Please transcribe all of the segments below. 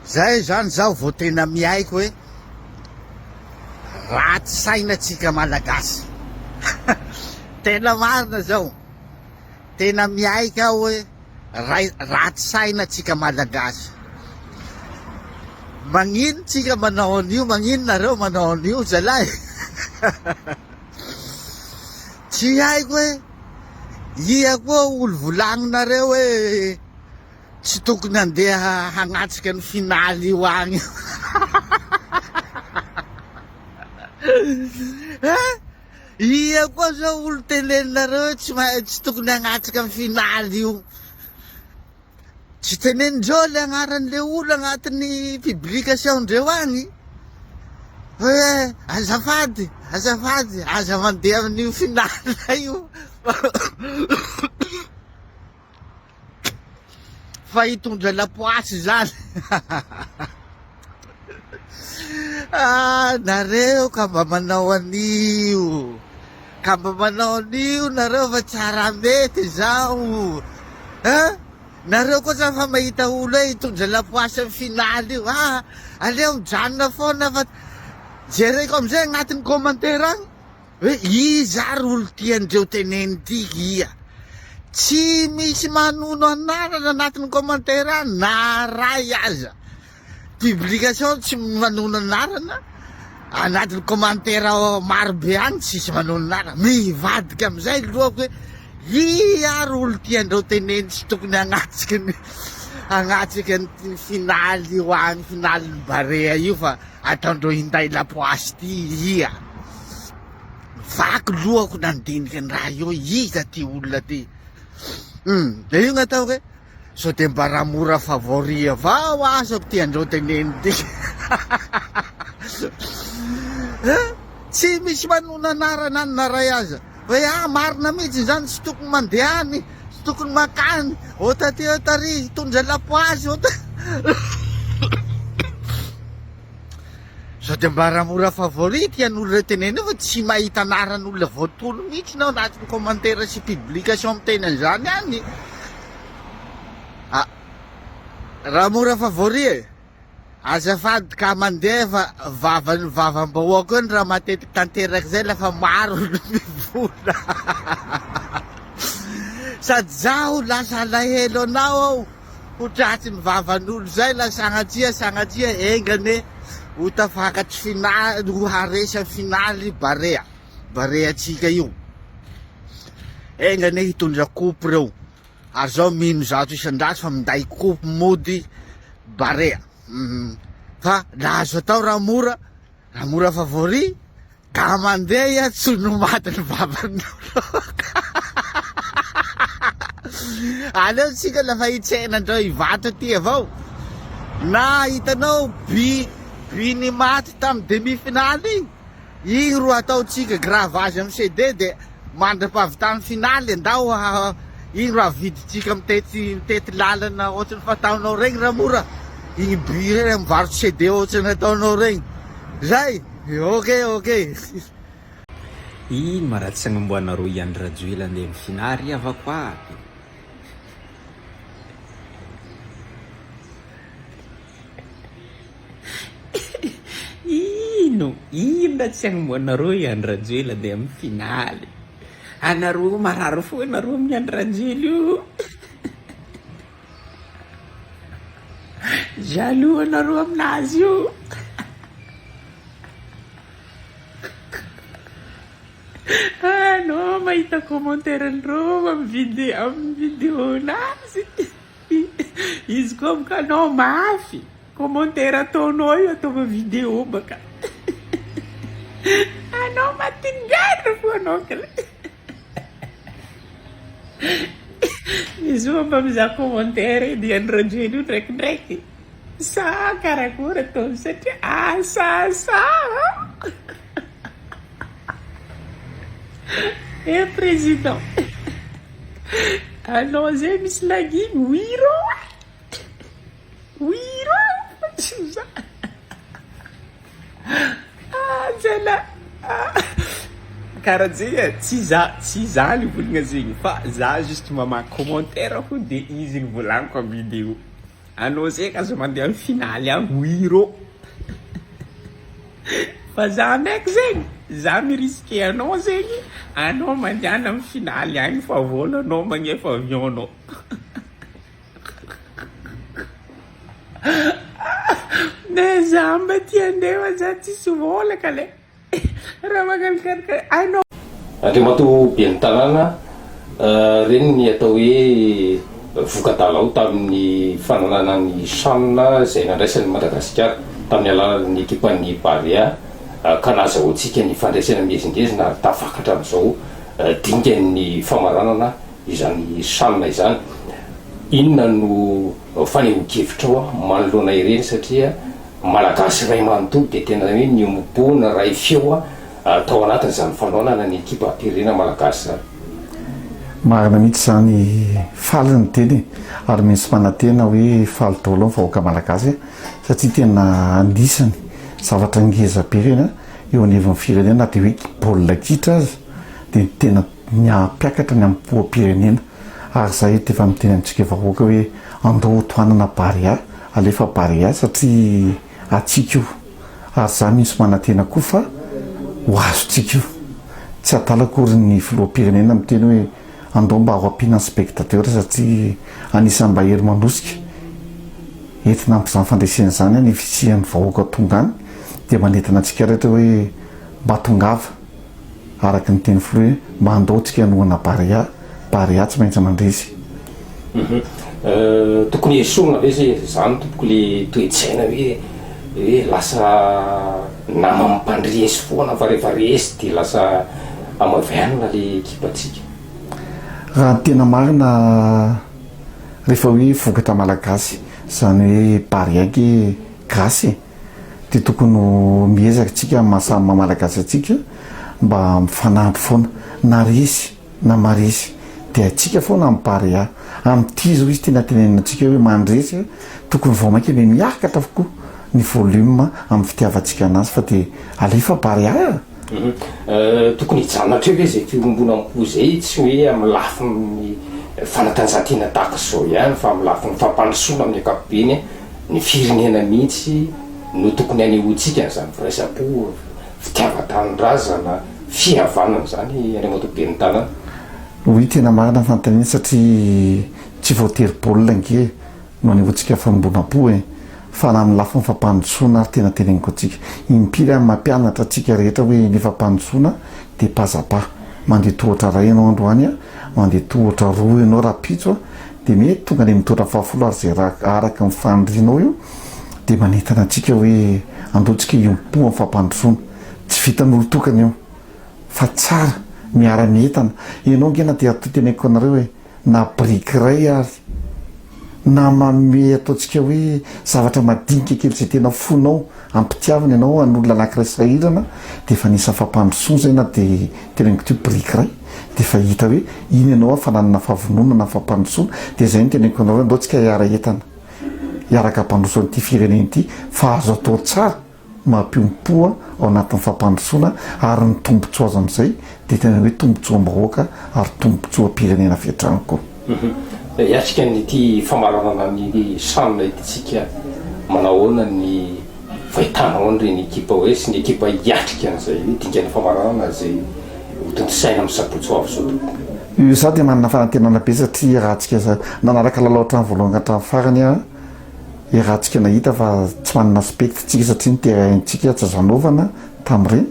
Zay zany zaho vao tena miaiky hoe ratsy saina tsika Malagasy. Tena marina zao. Tena miaiky aho hoe ray ratsy saina tsika Malagasy. Magnino tsika manao an'io, magnino nareo manao an'io zalahy? Tsy haiko hoe ia koa olo volagninareo hoe tsy tokony handeha hagnatrika ny finaly io agny io. Hein? Ia koa zao olo teneninareo hoe tsy mahay tsy tokony hagnatrika ny finaly io. Tsy tenenin-dreo le agnaran'le olo agnatin'ny publication-dreo agny hoe azafady, azafady, aza mandeha amin'io finale io fa hitondra lapoasy zany. Ah, nareo ka mba manao an'io. Ka mba manao an'io nareo fa tsara mety zao. Hein? Nareo koa zany fa mahita olo hoe hitondra lapoasy amin'ny finale io. Ah, aleo mijanona foana fa jereko amizay agnatin'ny commentaire agny. Hoe iza ary olo tiandreo teneniny ty ia? Tsy misy manono anarana anatin'ny commentaire any na ray aza. Publication tsy manono anarana anatin'ny commentaire maro be any tsisy manono anarana. Mivadika amizay lohako hoe ia ary olo tiandreo teneniny tsy tokony hagnatsiky ny hagnatsiky ny finaly io agny finalin'ny Barea io fa Ataondreo hinday lapoasy ty ia. Vaky lohako nandinika ny raha io iza ty olona ty. Hum, de io gn'atao hoe sao de mba ramora favori avao asako ty andreo teneno ty. Hein? Tsy misy manona anarana any na ray aza. Hoe ah marina mihitsy zany tsy tokony mandeha any, tsy tokony makany, ô taty ô tary, hitondra lapoasy ô Sao dia mba ramora favori ity an'olona teneno io fa tsy mahita anaran'olona voatolo mihitsy nao anatin'ny commentaire sy publication miteny an'izany any. Ah, ramora favori e. Azafady ka mandeha fa vavan'ny vavam-bahoaka eo ny raha matetiky tanteraka zay lafa maro no mivola. Sady zaho lasa alahelo anao aho ho tratry ny vavan'olo zay la sagnatria sagnatria enga anie ho tafakatry finaly ho haresy am finaly barea bareantsika io. Enga anie hitondra coupe reo. Ary zao mino 100% fa minday coupe mody Barea. Fa la azo atao raha mora, raha mora favori, ka mandeha iha tsy no matin'ny vavan'olo. Aleo tsika lafa hitsena andreo Ivato aty avao. Na hitanao by by ny maty tamin'ny demi finale igny. Igny ro ataontsika gravage amin'ny CD de mandrapahavitan'ny finale ndao igny ro avidintsika mitety mitety lalana ohatran'ny fataonao regny ramora igny by regny mivarotra CD ohatran'ny ataonao regny zay ok ok. Ino ma raha tsy agnamboanareo i Andry Rajoelina andeha am finale ry havako aby. Ino? Ino raha tsy agnomboanareo i Andry Rajoelina andeha amin'ny finaly? Anareo marary fo anareo amin'ny Andry Rajoelina io. Jaloux anareo aminazy io. Anao mahita commentaire ndreo amin'ny vidéo amin'ny vidéo-nazy. Izy koa boka anao mafy, commentaire ataonao io ataova vidéo baka. Anao matin'ny fo anao kle. Izy io mba mizaha commentaire edy Andry Rajoelina io ndraikindraiky. Sa karakory ataony satria asa asa. Eh président anao zay misy lagy igny oui rô oui rô fa tsy za ah zala ah. Karaha zegny e, tsy za tsy za nivolagna zegny fa za juste mamaky commentaire fo de izy nivolagniko am video. Anao zegny aza mandeha am finaly agny hoy rô. Fa za ndraiky zegny, za mi-risquer anao zegny, anao mandehana am finaly agny fa vôlanao magnefa avion-nao. Mais za mba tia andeha fa za tsisy vôla ka le. Raha magnano karakara anao. Andriamatoa Ben'ny Tanàna, ireny ny atao hoe voka-dalao tamin'ny fanalana ny Chan izay nandraisan'i Madagasikara tamin'ny alalan'ny ekipan'ny Barea ka nahazahoantsika ny fandresena mihezingezina ary tafakatra amin'izao dingan'ny famaranana izany Chan izany. Inona no fanehoan-kevitrao manoloana ireny satria Malagasy iray manontolo dia tena hoe niombom-po niray feo tao anatin'izany fanohanana ny ekipam-pirenena malagasy izany. Marina mihitsy izany, faly ny tena e, ary misy manantena hoe faly daholo ny vahoaka malagasy satria tena anisany zavatra ngeza be ireny eo anivon'ny firenena na dia hoe baolina kitra aza dia tena mihampiakatra ny ampoham-pirenena ary izahay eto efa miteny amintsika vahoaka hoe andao ho tohanana Barea, alefa Barea satria antsika io ary izaho mihitsy manantena koa fa ho azontsika io. Tsy adala akory ny filoham-pirenena miteny hoe andao mba ho ampiana ny spectateur satria anisan'ny mba hery manosika entina amin'izany fandresena izany ny fisian'ny vahoaka tonga any dia manentana antsika rehetra hoe mba tongava. Araka ny teny filoha hoe mba andao tsika hanohana Barea, Barea tsy maintsy mandresy. Tokony esorina ve ze zany tompoko le toe-tsaina hoe hoe lasa naman'ny mpandresy foana fa rehefa resy de lasa hamavianina le ekipantsika? Raha ny tena marina rehefa hoe vokatra malagasy zany hoe Barea ange gasy e! dia tokony ho miezaka tsika amin'ny maha samy maha malagasy antsika mba mifanampy foana na resy na maresy dia antsika foana amin'ny Barea amin'ity izao izy tena tenenina antsika hoe mandresy tokony vao mainka miha miakatra avokoa ny volume amin'ny fitiavantsika anazy fa dia alefa Barea a! Tokony hijanona hatreo ve izay fiombonam-po izay tsy hoe amin'ny lafiny fanatanjahantena tahaka izao ihany fa amin'ny lafiny fampandrosoana amin'ny ankapobeny Ny firenena mihitsy no tokony hanehoantsika an'izany firaisam-po, fitiavan-tanindrazana, fihavanana izany Andriamatoa Ben'ny Tanàna. Oui tena marina ny fanontaniana satria tsy voatery baolina ange no anehoantsika famoronam-po e! Fa na amin'ny lafiny fampandrosoana ary tena teneniko antsika. Impiry aho mampianatra antsika rehetra hoe ny fampandrosoana dia pas à pas. Mandeha tohatra iray ianao androany, mandeha tohatra roa ianao rahampitso, Dia mety tonga any amin'ny taona fahafolo ary izay raha araka ny fanirianao io dia manentana antsika hoe andao tsika hiompo amin'ny fampandrosoana. Tsy vitan'olon-tokana io fa tsara miara-mientana. Ianao ange na dia ato teneniko anareo e, na biriky iray ary na manome ataontsika hoe zavatra madinika kely izay tena fonao am-pitiavana ianao an'olona anankiray sahirana dia efa anisan'ny fampandrosoana izay na dia teneniko teo biriky iray. dia efa hita hoe iny ianao fa nanana fahavononana fampandrosoana dia izay no teneniko anareo andao tsika hiara-hientana hiaraka hampandroso an'ity firenena ity fa azo atao tsara mampiombom-po ao anatin'ny fampandrosoana ary ny tombotsoa azo amin'izay dia tena hoe tombotsoam-bahoaka ary tombotsoam-pirenena avy hatrany koa. Hiatrika an'ity famaranana ny Chan ity tsika manao ahoana ny Fahitanao an'ireny ekipa hoe sy ny ekipa hiatrika an'izay hoe dingana famaranana izay ho tontosaina amin'ny sabotsy ho avy izao tompoko? Izaho dia manana fanantenana be satria raha tsika nanaraka lalao hatramin'ny voalohany ka hatramin'ny farany aho dia raha tsika nahita fa tsy manana spectre tsika satria ny terrain-tsika tsy azo anaovana tamin'ireny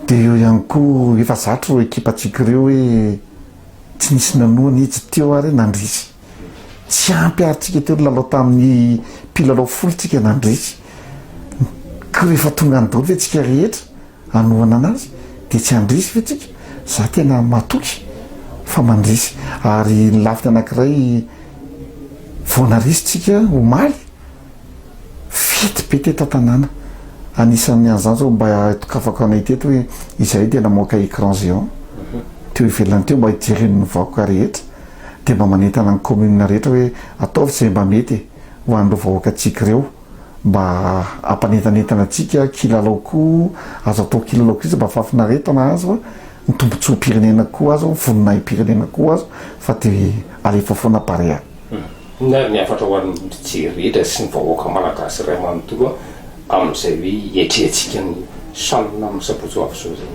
dia eo ihany koa efa zatra ireo ekipantsika ireo hoe tsy nisy nanohana izy teo ary nandresy. Tsy ampy ary tsika teo nilalao tamin'ny mpilalao folo tsika nandresy. Ko rehefa tonga any daholo ve tsika rehetra hanohana anazy dia tsy handresy ve tsika? Za tena matoky fa mandresy. Ary ny lafiny anankiray vao naresy tsika omaly, fety be teto an-tanàna. Anisan'ny an'izany zao mba dokafako anay teto hoe izahay dia namoaka écran géant teo ivelany teo mba hijeren'ny vahoaka rehetra. dia mba manentana ny commune rehetra hoe ataovy izay mba mety e, ho an'ireo vahoakantsika ireo mba hampanentanentana antsika, kilalao koa, azo atao kilalao koa izy mba fahafinaretana aza, ny tombotsoam-pirenena koa aza, voninahi-pirenena koa aza fa dia alefa foana Barea. Inona ary ny hafatra ho an'ny mpijery rehetra sy ny vahoaka malagasy iray manontolo amin'izay hoe hiatrehantsika ny Chan amin'ny sabotsy ho avy izao izay?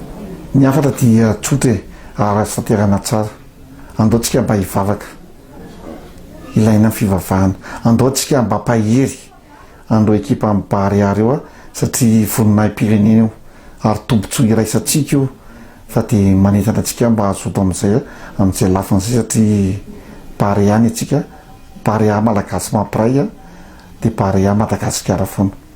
Ny hafatra dia tsotra e, ary azo tanterahina tsara. Andao tsika mba hivavaka. Ilaina ny fivavahana. Andao tsika mba hampahery an'ireo ekipan'ny Barea ireo satria voninahi-pirenena io ary tombotsoa iraisantsika io fa dia manentana antsika mba hazoto amin'izay amin'izay lafiny izay satria Barea ny antsika, Barea Malagasy mampiray dia Barea Madagasikara foana.